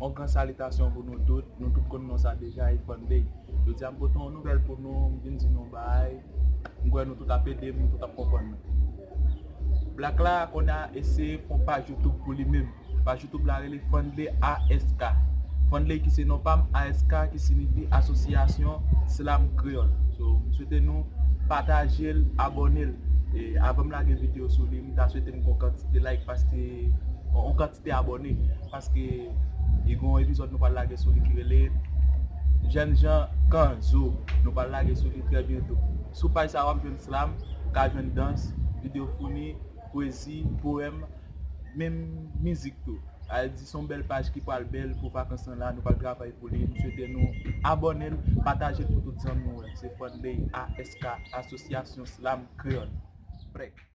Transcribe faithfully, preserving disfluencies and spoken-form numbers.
Yon gran salitasyon pou nou tout. Nou tout konn non sa deja, e Fanley. Jodi a m pote yon nouvèl pou nou, m vin di nou bagay. M kwè nou tout ap ede m, nou tout ap konprann mwen. Black la kounye a eseye fè yon paj YouTube pou li menm. Paj YouTube la rele Fanley A S K. Fanley ki se non pa m, A S K ki siyifi Asosyasyon Slam Kreyòl. So, m swete nou pataje l, abòne l. E avan m lage videyo sou li, m ta swete n gen yon kantite like, paske yon kantite abòne, paske e gen yon epizòd nou pral lage sou li ki rele Jèn Jan Kanzo. Nou pral lage sou li trè byento. Sou paj sa a w ap jwenn slam, ou ka jwenn dans, videyo funny, pwezi, powèm, menm mizik tou. A di se yon bèl paj ki pral bèl pou vakans lan la, nou pral travay pou li. M swete nou abòne l, pataje l pou tout zanmi w. Se Fanley A S K, Asosyasyon Slam Kreyòl. Prèk.